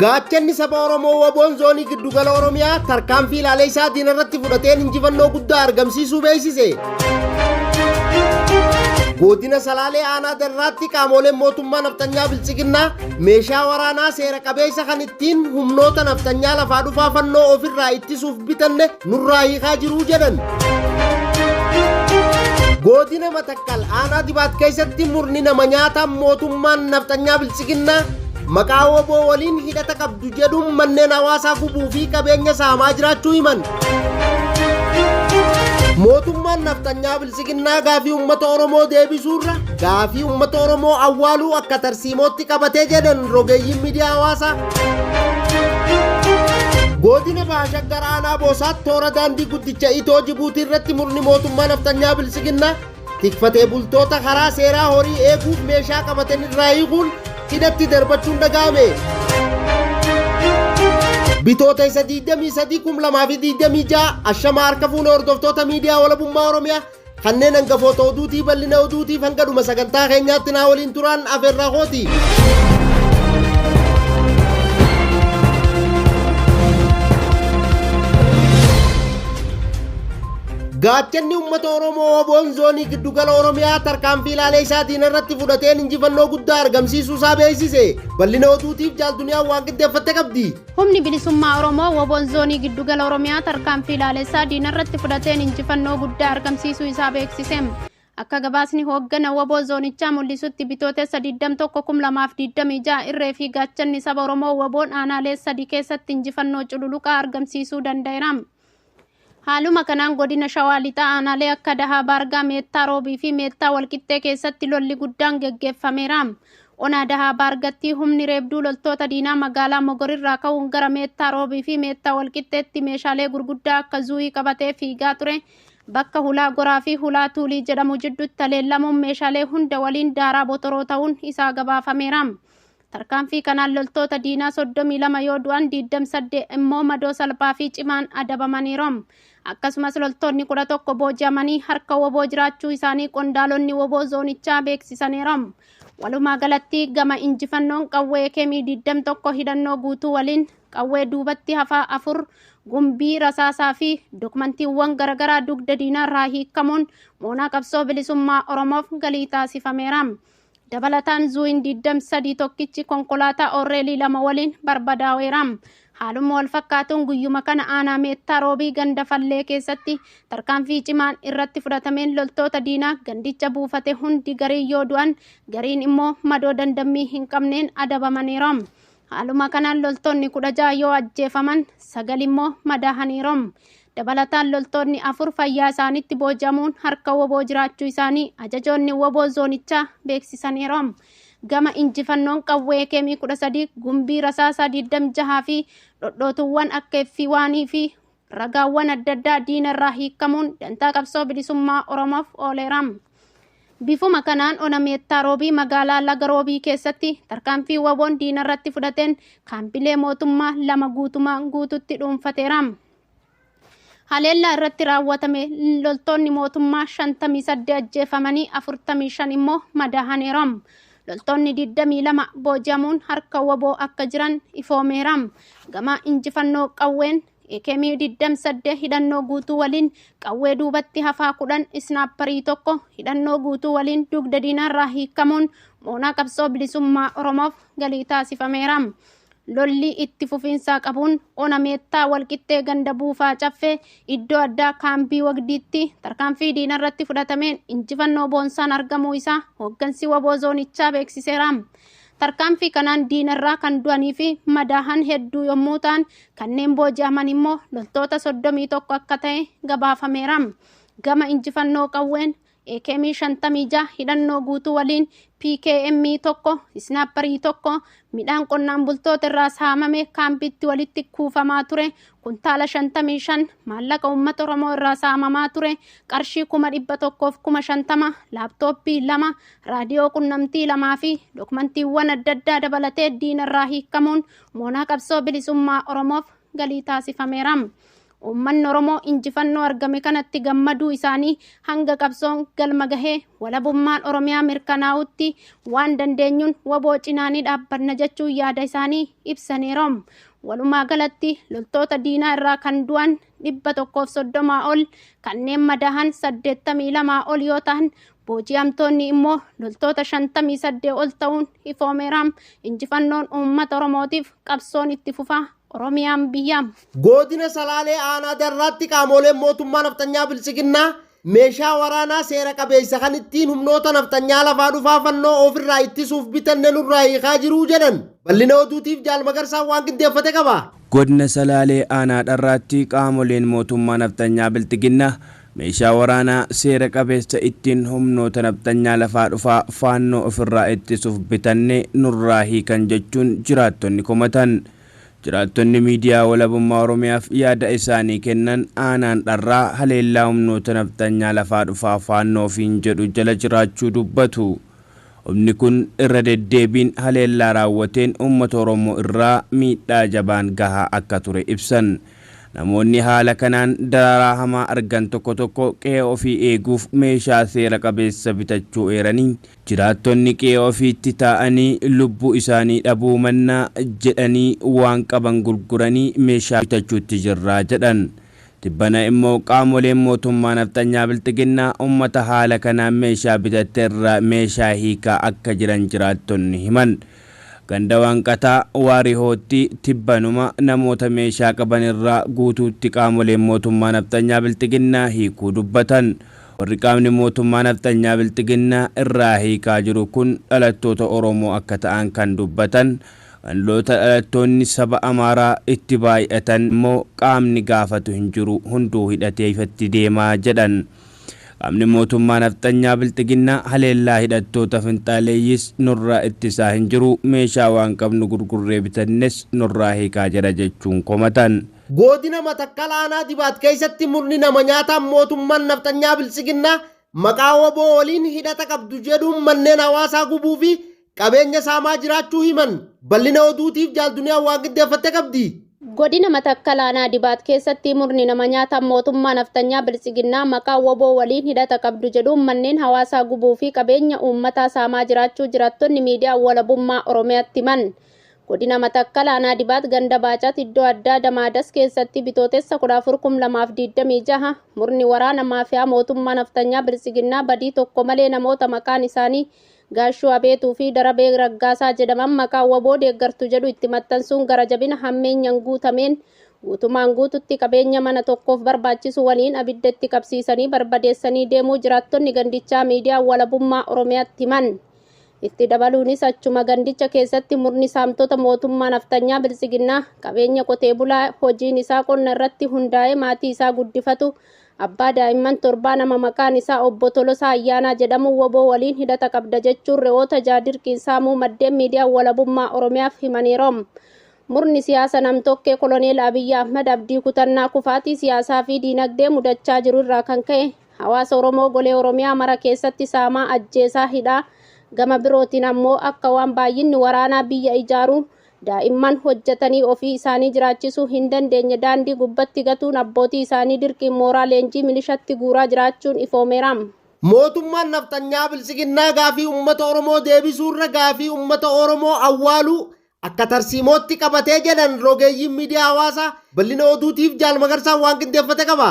Gaachanni saba Oromoo WBOn zoonii giddugala Oromiyaa tarkaanfii ilaalee isaa diina irratti fudhateen injifannoo guddaa argamsiisuu beeksise. Godina Salaalee aanaa Darraatti qaamoleen mootummaa nafxanyaa Biltsiginnaa meeshaa waraanaa seera qabeessa kan ittiin humnoota nafxanyaa lafaa dhufaa fannoo ofirraa ittisuuf bitanne nurraa hiikaa jiruu jedhan. Godina Matakkal aanaa Dibaat keessatti murni nama nyaataa mootummaan nafxanyaa Biltsiginnaa maqaa wbo waliin hidhata qabdu jedhuun manneen hawaasaa gubuu fi qabeenya saamaa jiraachuu himan. Mootummaan nafxanyaa Biltsiginnaa gaafii uummata Oromoo deebisuurra gaafii uummata Oromoo awwaaluu akka tarsiimootti qabatee jedhan rogeeyyiin miidiyaa hawaasaa. Godina Baha Shaggar Aanaa Boosaatti toora daandii guddicha Itoo Jibuutii irratti murni mootummaa nafxanyaa Biltsiginnaa Tikfatee bultoota karaa seeraa horii eeguuf meeshaa qabatan irraa hiikuun hidhatti darbachuun dhaga'ame. Bitootessa 23/2026 ashama harka fuune hordoftoota miidiyaa walabummaa Oromiyaa kanneen hangafoota oduutii bal'ina oduutiif hanga dhuma sagantaa keenyaatti naa waliin turaan afeerraa kooti. Gaachanni uummata Oromoo WBOn zoonii giddugala Oromiyaa tarkaanfii ilaalee isaa diina irratti fudhateen injifannoo guddaa argamsiisuu isaa beeksise. Bal'ina oduutiif Jaal Duniyaan waan qindeeffatte qabdi. Humni Bilisummaa Oromoo WBOn zoonii giddugala Oromiyaa tarkaanfii ilaalessaa diina irratti fudhateen injifannoo guddaa argamsiisuu isaa beeksise. Akka gabaasni hooggana wbo zoonichaa mul'isutti Bitootessa 21,2026 irree fi gaachanni saba Oromoo WBOn aanaalee sadi keessatti injifannoo cululuqaa argamsiisuu danda'eera. Haaluma kanaan godina Shawaa Lixaa aanaalee akka Dahaa Baargaa, Meettaa Roobii fi Meettaa Walqixxee keessatti lolli guddaan geggeeffameera. Ona Dahaa Baargatti humni reebduu loltoota diinaa magaalaa Mogor irraa ka'uun gara Meettaa Roobii fi Meettaa Walqixxeetti meeshaalee gurguddaa akka Zuuyii qabatee fiigaa ture Bakka Hulaa Goraa fi Hulaa Tuulii jedhamu jidduutti haleellamuun meeshaalee hunda waliin daaraa botoroo ta'uun isaa gabaafameera. Tarkaanfii kanaan loltoota diinaa 32 yoo du'an 28 immoo madoo salphaa fi cimaan adabamaniiru. Akkasumas loltoonni 11 booji'amanii harka wbo jiraachuu isaanii qondaalonni wbo zoonichaa beeksisaniiru. Walumaa galatti gama injifannoon qawwee AKM 21 hidhannoo guutuu waliin qawwee duubatti hafaa 4, gumbii rasaasaa fi dokmantiiwwan garagaraa dugda diinaarraa hiikkamuun moonaa qabsoo bilisummaa Oromoof galii taasifameera. Dabalataan Zuuyin 23 tokkichi konkolaataa Oorreelii 2 waliin barbadaa'eera. Haaluma walfakkaatuun guyyuma kana aanaa Meettaa Roobii ganda Fallee keessatti tarkaanfii cimaan irratti fudhatameen loltoota diinaa gandicha buufate hundi gariin yoo du'an gariin immoo madoo dandammii hin qabneen adabamaniiru. Haaluma kanaan loltoonni 16 yoo ajjeefaman 9 immoo madaahaniiru. Dabalataan loltoonni 4 fayyaa isaanitti booji'amuun harka wbo jiraachuu isaanii ajajoonni wbo zoonichaa beeksisaniiru. Gama injifannoon qawwee AKM 13, gumbii rasaasaa 26 fi dhodhootuuwwan akka F1 fi ragaawwan adda addaa diina irraa hiikkamuun dantaa qabsoo bilisummaa Oromoof ooleera. Bifuma kanaan ona Meettaa Roobii magaalaa Laga Roobii keessatti tarkaanfii WBOn diina irratti fudhateen kaampilee mootummaa 2 guutumaan guututti dhuunfateera. Haleellaa irratti raawwatame loltoonni mootummaa 58 ajjeefamanii 45 immoo madaahaniiru. Loltoonni 22 booji'amuun harka wbo akka jiran ifoomeera. Gama injifannoo qawween AKM 28 hidhannoo guutuu waliin qawwee duubatti hafaa 10 isnaapparii 1 hidhannoo guutuu waliin dugda diinaarraa hiikkamuun moonaa qabsoo bilisummaa Oromoof galii taasifameera. Lolli itti fufiinsaa qabuun ona Meettaa Walqixxee ganda Buufaa Caffee iddoo addaa Kaambii Wagdiitti tarkaanfii diinarratti fudhatameen injifannoo boonsaan argamuu isaa hooggansi wbo zoonichaa beeksiseera. Tarkaanfii kanaan diinarraa kan du'anii fi madaahan hedduu yommuu ta'an kanneen booji'aman immoo loltoota 31 akka ta'e gabaafameera. Gama injifannoo qawween AKM 56 hidhannoo guutuu waliin PKM 1, Isnaapparii 1, midhaan qonnaan bultoota irraa saamame kaampiitti walitti kuufamaa ture kuntaala 55, maallaqa uummata Oromoo irraa saamamaa ture qarshii 150,000, laaptooppii 2, raadiyoo qunnamtii 2 fi dokmantiiwwan adda addaa dabalatee diina irraa hiikkamuun moonaa qabsoo bilisummaa Oromoof galii taasifameera. Uummanni Oromoo injifannoo argame kanatti gammaduu isaanii hanga qabsoon galma gahee walabummaan Oromiyaa mirkanaa'utti waan dandeenyuun waboo cinaa ni dhaabbanna jechuun yaada isaanii ibsaniiru. Walumaa galatti loltoota diinaa irraa kan du'an 130 ol, kanneen madahan 82 ol yoo ta'an, booji'amtoonni immoo loltoota 58 ol ta'uun ifoomeera. Injifannoon uummata Oromootiif, qabsoon itti fufaa, Oromiyaan biyya. Godina Salaalee aanaa Darraatti qaamoleen mootummaa nafxanyaa Biltsiginnaa meeshaa waraanaa seera qabeessa kan ittiin humnoota nafxanyaa lafaa dhufaa fannoo ofirraa ittisuuf bitanne nurraa hiikaa jiruu jedhan. Bal'ina oduutiif Jaal Magarsaan waan qindeeffate qaba. Godina Salaalee aanaa Dharraatti qaamoleen mootummaa nafxanyaa Bilxiginnaa meeshaa waraanaa seera qabeessa ittiin humnoota nafxanyaa lafaa dhufaa faannoo ofirraa ittisuuf bitanne nurraa hiikan jechuun jiraattonni komatan. Jiraattonni miidiyaa Walabummaa Oromiyaaf yaada isaanii kennan aanaan Dharraa haleellaa humnoota nafxanyaa lafaa dhufaa faannoo ofiin jedhu jala jiraachuu dubbatu. Humni kun irra deddeebiin haleellaa raawwateen uummata Oromoo irraa miidhaa jabaan gahaa akka ture ibsan. Namoonni haala kanaan dararaa hamaa argan tokko tokko qe'ee ofii eeguuf meeshaa seera qabeessa bitachuu eeranii, jiraattonni qe'ee ofiitti taa'anii lubbuu isaanii dhabuu mannaa jedhanii waan qaban gurguranii meeshaa bitachuutti jirraa jedhan. Tibbana immoo qaamoleen mootummaa nafxanyaa Bilxiginnaa uummata haala kanaan meeshaa bitatte irraa meeshaa hiikaa akka jiran jiraattonni himan. Ganda Wanqataa Waarihootti tibbanuma namoota meeshaa qaban irraa guutuutti qaamoleen mootummaa nafxanyaa Bilxiginnaa hiikuu dubbatan. Warri qaamni mootummaa nafxanyaa Bilxiginnaa irraa hiikaa jiru kun dhalattoota Oromoo akka ta'an kan dubbatan, gandoota dhalattoonni saba Amaaraa itti baay'atan immoo qaamni gaafatu hin jiru, hunduu hidhatee ifatti deemaa jedhan. Qaamni mootummaa nafxanyaa Bilxiginnaa haleellaa hidhattoota finxaaleeyyis nurraa ittisaa hin jiru, meeshaa waan qabnu gurgurree bitannes nurraa hiikaa jira jechuun komatan. Godina Matakkal aanaa Dibaat keessatti murni nama nyaataan mootummaan nafxanyaa Biltsiginnaa maqaa waboo waliin hidhata qabdu jedhuun manneen hawaasaa gubuu fi qabeenya saamaa jiraachuu himan. Bal'ina oduutiif Jaal Duniyaa waan qindeeffatte qabdi. Godina Matakkal aanaa Dibaat keessatti murni nama nyaataan mootummaa nafxanyaa Biltsiginnaa maqaa waboo waliin hidhata qabdu jedhuun manneen hawaasaa gubuu fi qabeenya uummataa saamaa jiraachuu jiraattonni miidiyaa Walabummaa Oromiyaatti himan. Godina Matakkal aanaa Dibaat ganda Baacaat iddoo addaa Damaadas keessatti Bitootessa 14,2026 murni waraana maafiyaa mootummaa nafxanyaa Biltsiginnaa badii tokko malee namoota maqaan isaanii Gaashuu Abeetuu fi Darabee Raggaasaa jedhaman maqaa waboo deeggartu jedhu itti maxxansuun gara jabina hammeenyaan guutameen guutumaan guututti qabeenya mana tokkoof barbaachisu waliin abidda itti qabsiisanii barbadeessanii deemuu jiraattonni gandichaa miidiyaa Walabummaa Oromiyaatti himan. Itti dabaluunis achuma gandicha keessatti murni saamtota mootummaa nafxanyaa Biltsiginnaa qabeenya qotee bulaa hojiin isaa qonna irratti hundaa'ee maatii isaa guddifatu, abbaa daa'imman 7, nama maqaan isaa obbo Tolosaa Ayyaanaa jedhamu waboo waliin hidhata qabda jechuun re'oota 6 dirqiin saamuu maddeen miidiyaa Walabummaa Oromiyaaf himaniiru. Murni siyaasa namtokkee Koloneel Abiyyi Ahmad abdii kutannaa kufaatii siyaasaa fi diinagdee mudachaa jiru irraa kan ka'e hawaasa Oromoo golee Oromiyaa mara keessatti saamaa, ajjeesaa, hidhaa, gama birootiin ammoo akka waan baay'inni waraanaa biyya ijaaruu daa'imman hojjetanii ofii isaanii jiraachisuu hin dandeenye daandii gubbatti gatuun abbootii isaanii dirqiin mooraa leenjii milishatti guuraa jiraachuun ifoomeera. Mootummaan nafxanyaa Biltsiginnaa gaafii uummata Oromoo deebisuurra gaafii uummata Oromoo awwaaluu akka tarsiimootti qabatee jedhan rogeeyyiin miidiyaa hawaasaa. Bal'ina oduutiif Jaal Magarsaan waan qindeeffate qaba.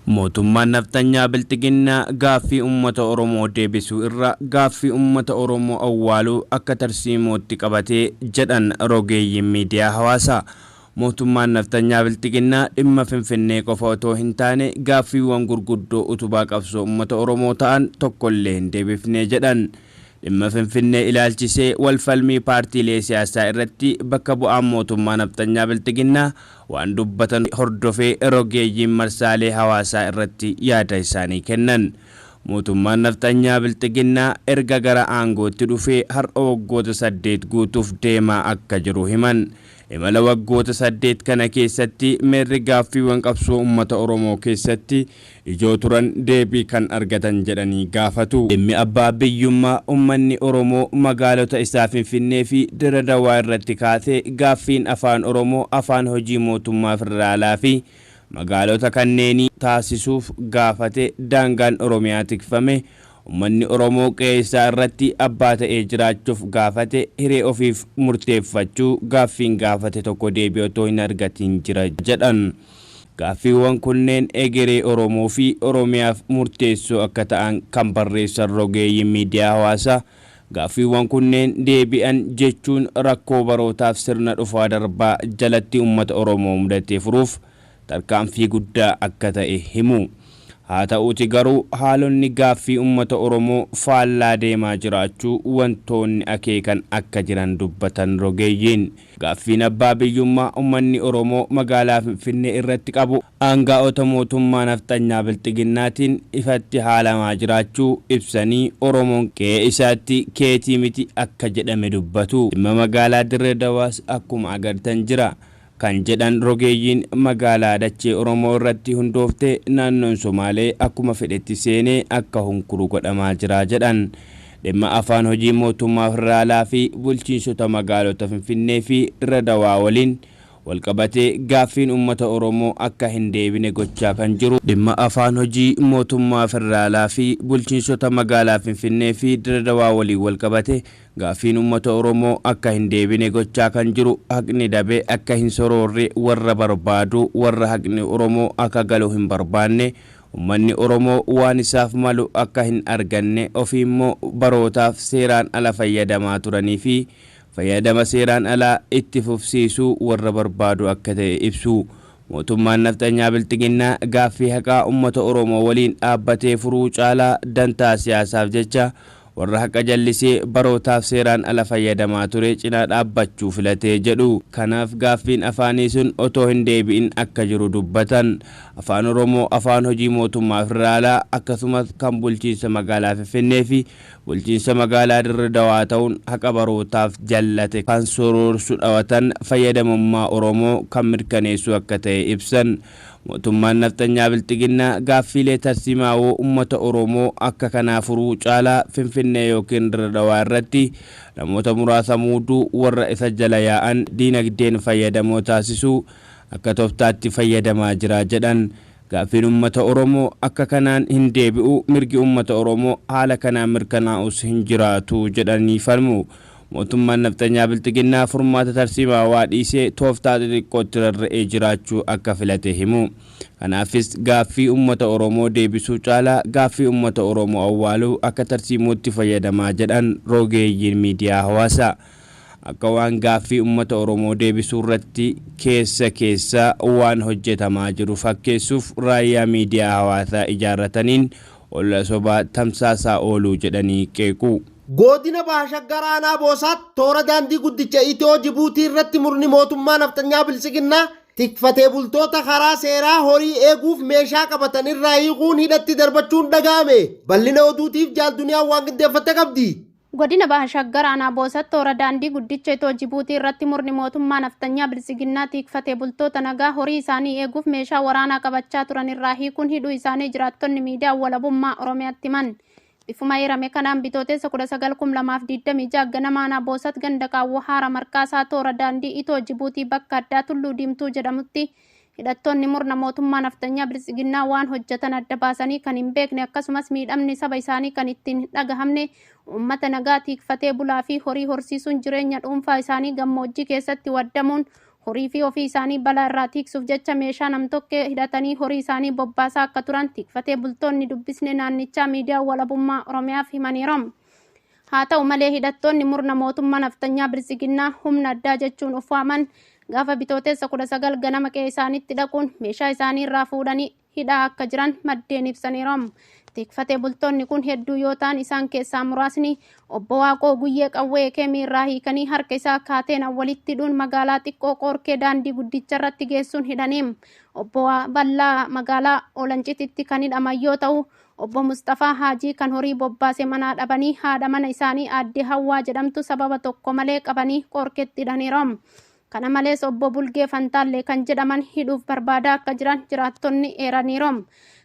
Mootummaan nafxanyaa Bilxiginnaa gaaffii uummata Oromoo deebisuu irra gaaffii uummata Oromoo awwaaluu akka tarsiimootti qabatee jedhan rogeeyyiin miidiyaa hawaasaa. Mootummaan nafxanyaa Bilxiginnaa dhimma Finfinnee qofa otoo hin taane gaaffiiwwan gurguddoo utubaa qabsoo uummata Oromoo ta'an tokkollee hin deebifnee jedhan. Dhimma Finfinnee ilaalchisee walfalmii paartiilee siyaasaa irratti bakka bu'aan mootummaa nafxanyaa Bilxiginnaa waan dubbatan hordofee rogeeyyiin marsaalee hawaasaa irratti yaada isaanii kennan. Mootummaan nafxanyaa Bilxiginnaa erga gara aangootti dhufee har'a waggoota 8 guutuuf deemaa akka jiru himan. Imala waggoota 8 kana keessatti meerri gaaffiiwwan qabsoo uummata Oromoo keessatti ijoo turan deebii kan argatan jedhanii gaafatu. Dhimmi abbaa biyyummaa uummanni Oromoo magaalota isaa Finfinnee fi Dirre Dawaa irratti kaasee, gaaffiin afaan Oromoo afaan hojii mootummaa federaalaa fi magaalota kanneenii taasisuuf gaafate, daangaan Oromiyaa tikfame, uummanni Oromoo qe'ee isaa irratti abbaa ta'ee jiraachuuf gaafate, hiree ofiif murteeffachuu gaaffiin gaafate tokko deebii otoo hin argatiin jira jedhan. Gaaffiiwwan kunneen egeree Oromoo fi Oromiyaaf murteessoo akka ta'an kan barreessan rogeeyyiin miidiyaa hawaasaa, gaaffiiwwan kunneen deebi'an jechuun rakkoo barootaaf sirna dhufaa darbaa jalatti uummata Oromoo mudatee furuuf tarkaanfii guddaa akka ta'e himu. Haa ta'uuti garuu haalonni gaaffii uummata Oromoo faallaa deemaa jiraachuu wantoonni akeekan akka jiran dubbatan rogeeyyiin. Gaaffiin abbaa biyyummaa uummanni Oromoo magaalaa Finfinnee irratti qabu aangaa'ota mootummaa nafxanyaa Bilxiginnaatiin ifatti haalamaa jiraachuu ibsanii, Oromoon qe'ee isaatti keetii miti akka jedhame dubbatu. Dhimma magaalaa Dirree Dawaas akkuma agartan jira kan jedhan rogeeyyiin, magaalaa dachee Oromoo irratti hundooftee naannoon Somaalee akkuma fedhetti seenee akka hunkuru godhamaa jira jedhan. Dhimma afaan hojii mootummaa federaalaa fi bulchiinsota magaalota Finfinnee fi Dirree Dawaa waliin walqabatee gaaffiin uummata Oromoo akka hin deebine gochaa kan jiru, dhimma afaan hojii mootummaa federaalaa fi bulchiinsota magaalaa Finfinnee fi Dirree Dawaa waliin walqabate gaaffiin uummata Oromoo akka hin deebine gochaa kan jiru, haqni dabe akka hin soroorre warra barbaadu, warra haqni Oromoo akka galu hin barbaanne, uummanni Oromoo waan isaaf malu akka hin arganne ofii immoo barootaaf seeraan ala fayyadamaa turanii fi fayyadama seeraan alaa itti fufsiisuu warra barbaadu akka ta'e ibsu. Mootummaan nafxanyaa Bilxiginnaa gaaffii haqaa uummata Oromoo waliin dhaabbatee furuu caalaa dantaa siyaasaaf jecha warra haqa jallisee barootaaf seeraan ala fayyadamaa ture cinaa dhaabbachuu filatee jedhu. Kanaaf gaaffiin afaanii sun otoo hin deebi'in akka jiru dubbatan. Afaan Oromoo afaan hojii mootummaa federaalaa akkasumas kan bulchiinsa magaalaa Finfinnee fi bulchiinsa magaalaa Dirree Dawaa ta'uun haqa barootaaf jallate kan soroorsu dhawatan fayyadamummaa Oromoo kan mirkaneessu akka ta'e ibsan. Mootummaan nafxanyaa Bilxiginnaa gaaffiilee tarsiimaawoo uummata Oromoo akka kanaa furuu caalaa Finfinnee yookiin Dirree Dawaa irratti namoota muraasa muuduu, warra isa jala yaa'an diinagdeen fayyadamoo taasisuu akka tooftaatti fayyadamaa jira jedhan. Gaaffiin uummata Oromoo akka kanaan hin deebi'u, mirgi uummata Oromoo haala kanaan mirkanaa'us hin jiraatu jedhanii falmu. Mootummaan nafxanyaa Bilxiginnaa furmaata tarsiimaawaa dhiisee tooftaa xixiqqootti rarra'ee jiraachuu akka filate himu. Kanaafis gaaffii uummata Oromoo deebisuu caalaa gaaffii uummata Oromoo awwaaluu akka tarsiimootti fayyadamaa jedhan rogeeyyiin miidiyaa hawaasaa. Akka waan gaaffii uummata Oromoo deebisuu irratti keessa keessa waan hojjetamaa jiru fakkeessuuf raayyaa miidiyaa hawaasaa ijaarrataniin olla sobaa tamsaasaa ooluu jedhanii qeequ. Godina Baha Shaggar aanaa Boosaatti toora daandii guddicha Itiyoo Jibuutii irratti murni mootummaa nafxanyaa Bilxiginnaa tikfatee bultoota karaa seeraa horii eeguuf meeshaa qabatan irraa hiikuun hidhatti darbachuun dhaga'ame. Bal'ina oduutiif jaal Duniyaan waan qindeeffatte qabdi. Godina Baha Shaggar aanaa Boosatti toora daandii guddicha Itiyoo Jibuutii irratti murni mootummaa nafxanyaa Bilxiginnaa tikfatee bultoota nagaa horii isaanii eeguuf meeshaa waraanaa qabachaa turan irraa hiikuun hidhuu isaanii jiraattonni miidiyaa walabummaa Oromiyaatti himan. Bifuma eerame kanaan Bitootessa 19,2026 ganama aanaa Boosat ganda Qaawwoo Haara Marqaasaa toora daandii Itiyoo Jibuutii bakka addaa Tulluu Diimtuu jedhamutti hidhattoonni murna mootummaa nafxanyaa Bilxiginnaa waan hojjetan adda baasanii kan hin beekne, akkasumas miidhamni saba isaanii kan ittiin hin dhagahamne, uummata nagaa tiikfatee bulaa fi horii horsiisuun jireenya dhuunfaa isaanii gammoojjii keessatti waddamuun horii fi ofii isaanii balaa irraa tiiksuuf jecha meeshaa namtokkee hidhatanii horii isaanii bobbaasaa akka turan tiikfatee bultoonni dubbisne naannichaa miidiyaa walabummaa Oromiyaaf himaniiru. Haa ta'u malee hidhattoonni murna mootummaa nafxanyaa Bilxiginnaa humna addaa jechuun of waaman gaafa Bitootessa 19 ganama qe'ee isaaniitti dhaquun meeshaa isaanii irraa fuudhanii hidhaa akka jiran maddeen ibsaniiru. Tikfatee bultoonni kun hedduu yoo ta'an, isaan keessaa muraasni obbo Waaqoo Guyyee qawwee keemii irraa hiikanii harka isaa kaateen walitti hidhuun magaalaa xiqqoo Qoorkee daandii guddicha irratti geessuun hidhanii, obbo Bal'aa magaalaa Olancititti kan hidhaman yoo ta'u, obbo Mustafaa Haajii kan horii bobbaase manaa dhabanii haadha mana isaanii aadde Hawwaa jedhamtu sababa tokko malee qabanii Qoorkeetti hidhaniiru. Kana malees obbo Bulgee Fantaallee kan jedhaman hidhuuf barbaadaa akka jiran jiraattonni eeraniiru.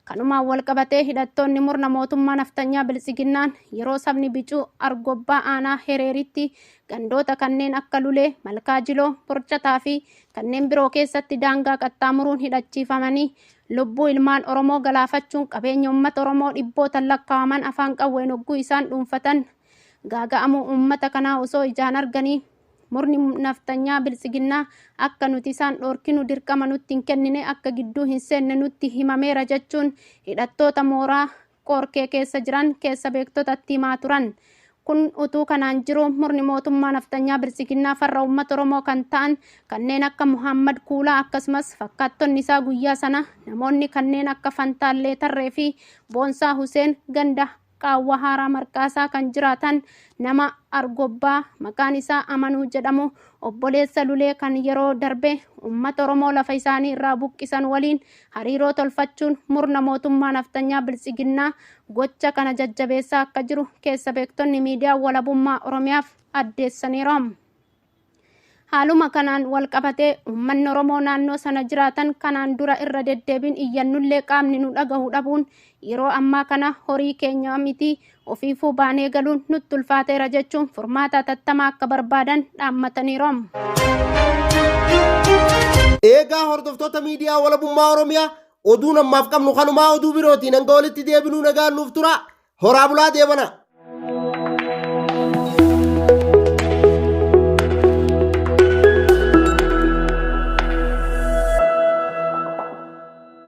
Kanumaan wal qabatee hidhattoonni murna mootummaa naftanyaa Biltsiginnaan yeroo sabni bicuu Argobbaa aanaa Hereeritti gandoota kanneen akka Lulee, Malkaa Jiloo, Borcataa fi kanneen biroo keessatti daangaa qaxxaamuruun hidhachiifamanii lubbuu ilmaan Oromoo galaafachuun qabeenya uummata Oromoo dhibbootaan lakkaa'aman afaan qawween hogguu isaan dhuunfatan gaaga'amuu uummata kanaa osoo ijaan arganii murni naftanyaa Biltsiginnaa akka nuti isaan dhoorkinu dirqama nutti hin kennine, akka gidduu hin seenne nutti himameera jechuun hidhattoota mooraa Qorkee keessa jiran keessa beektotatti himaa turan. Kun utuu kanaan jiru murni mootummaa naftanyaa Biltsiginnaa farra uummata Oromoo kan ta'an kanneen akka Muhammad Kuulaa akkasumas fakkaattonni isaa guyyaa sana namoonni kanneen akka Fantaallee Tarree fi Boonsaa Huseen ganda Qaawwa Haaraa Marqaasaa kan jiraatan nama Argobbaa maqaan isaa Amanuu jedhamu obboleessa Lulee kan yeroo darbe uummata Oromoo lafa isaanii irraa buqqisan waliin hariiroo tolfachuun murna mootummaa naftanyaa Biltsiginnaa gocha kana jajjabeessaa akka jiru keessa beektonni miidiyaa walabummaa Oromiyaaf addeessaniiru. Haaluma kanaan wal qabatee uummanni Oromoo naannoo sana jiraatan kanaan dura irra deddeebiin iyyannullee qaamni nu dhagahu dhabuun yeroo ammaa kana horii keenya miti ofiifuu baanee galuun nutti ulfaateera jechuun furmaata hatattamaa akka barbaadan dhaammataniiru. Eegaa hordoftoota miidiyaa walabummaa Oromiyaa, oduun ammaaf qabnu kanumaa. Oduu birootiin hanga walitti deebinuu nagaan nuuf tura. Horaa bulaa, deebana.